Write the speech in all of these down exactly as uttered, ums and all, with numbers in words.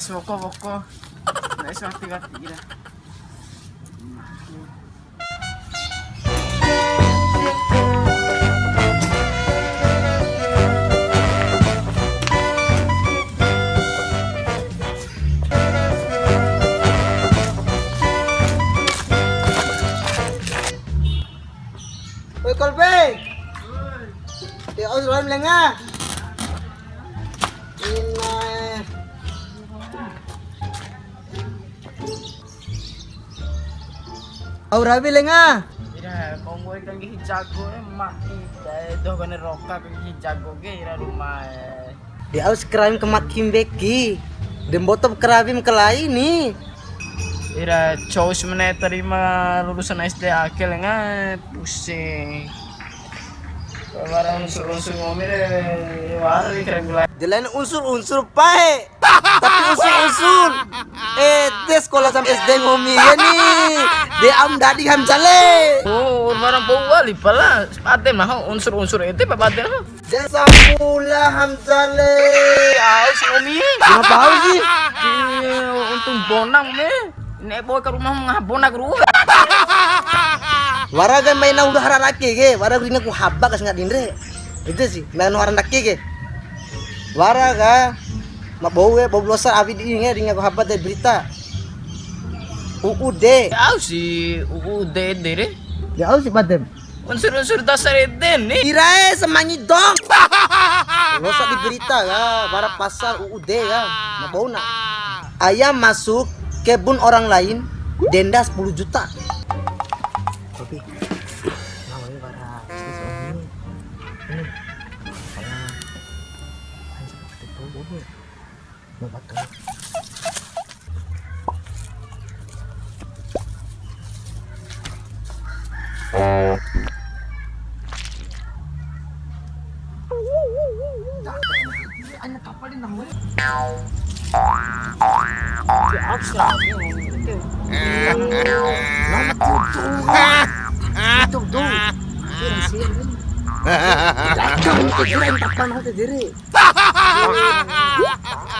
Woko, woko. Nggak, wati, wati, ira. Oi, Kolbe. Ti aus ro lenga. Ina. Au rawi lenga. Ira, konggo ikan gigi jago, eh, mati. Dai, doh, kone roka gigi jago ke, ira rumah, eh. Di au si karawi ke makin beki. De mboto karawi ma kalai ni. Ira cou si mene tarima lulusan S D ake lenga, pusing. Wara unsur-unsur ngomi re, wara di keren gula. De lain unsur-unsur pae. Tapi unsur-unsur. Eh, de sekolah sampai S D ngomi ya ni. De am dadi ham jale. Oh, barang bau wali pala. Paten mah unsur-unsur ede pa paten mah. Jasa pula Hamzale. Au si Umi. Kenapa au sih? Iya, untung bonang me. Nek boy ke rumah ngah bonak ru. Wara ga main udah hara laki ke, wara rina ku haba kas ngadin re. Itu sih, main hara laki ke. Wara ga, ma bau ke, bau blosa awi di nge, ringa ku haba de berita. U U D. Au si U U D de re. Ya au si badem. Unsur-unsur dasar ede ni. Irae semangi dong. Losa di berita ya, bara pasal U U D ya. Ma bau na. Ayam masuk kebun orang lain, denda sepuluh juta. Kopi. Nah, ini bara bisnis om ini. Ini. Saya. Saya seperti itu, ini.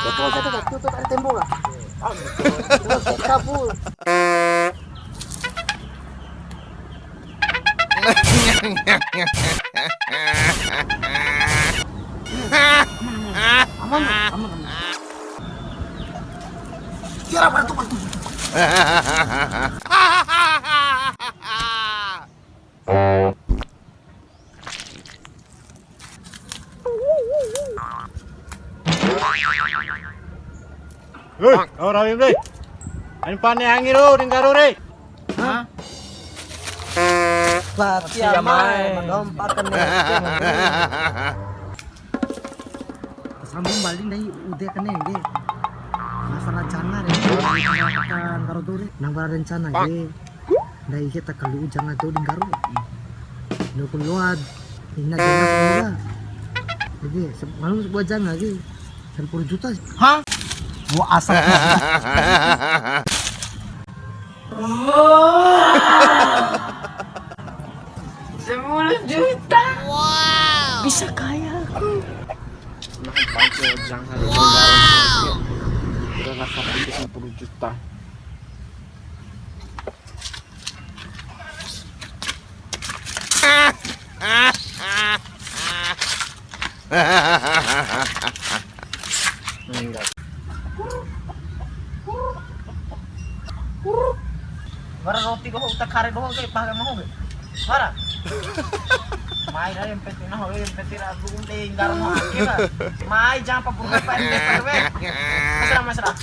Betul, betul, betul, betul, tarik tembok lah. Terus kabur. Aman, aman, aman. Tiara, bantu, bantu. Hei, au rawi re. Ain pane angi ro, di nggaru re. Hah? Wati ama, madompa kene. Sambung balik ndai U U D kene, nggih. Masalah janga re. Nggaru dore, nang bara rencana, nggih. Ndai ke ta kalu'u janga dou di nggaru. Dou ku loa ina janga semua. Jadi, se-, malu sebuah janga ke. Sepuluh juta. Hah? Gua asal. Sepuluh juta. Wow. Bisa kaya aku. Nah, pakai janga dou di nggaru. Wow. Udah rasa sepuluh juta. Wara roti doho, uta kare doho ke, paha mahu ke. Wara. Mai ra yang penting nah, yang penting aku unde inggar mau ake lah. Mai jam apa burung apa ini, Pak R W. Mesra, mesra.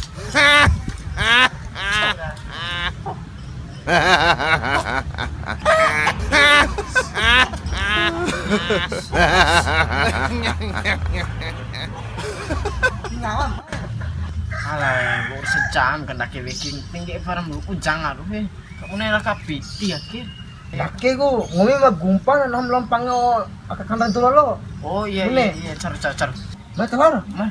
Alah, baru sejam kan dake waking, tinggi farm lu ujang aduh he. Kamu nela kapiti ya, Kir? Dake ku, nggomi ma gumpa na nahu ma lompang o aka kandang tu lalo. Oh iya, iya, iya, car, car, car. Mai telur. Mai.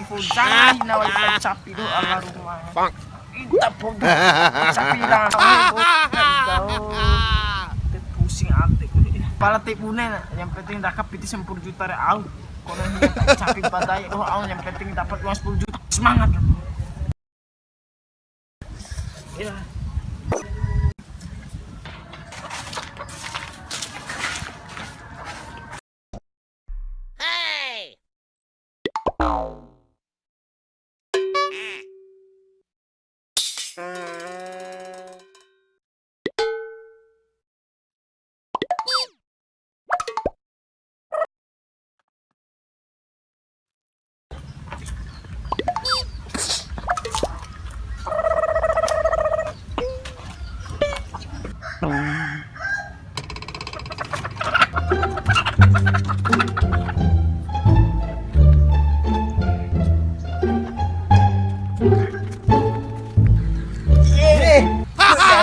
Fujang na wali capi do ala rumah. Tak poda. Sapi hilang. Pusing ate ku. Pala te bune na, yang penting raka piti sampuru juta re au. Kono ini capi badai doho au, yang penting dapat uang sepuluh juta. Semangat. Iya.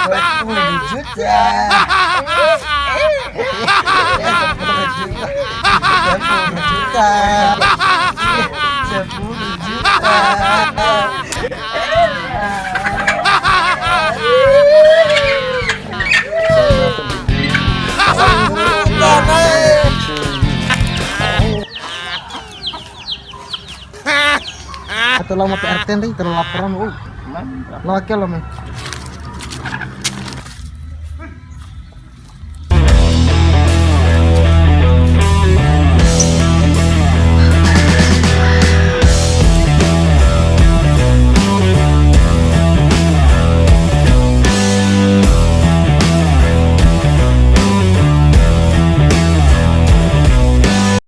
Sepuluh juta. Sepuluh juta. Sepuluh juta. Atau lama P R T nanti terlalu laporan, oh. Lo akil lo, men.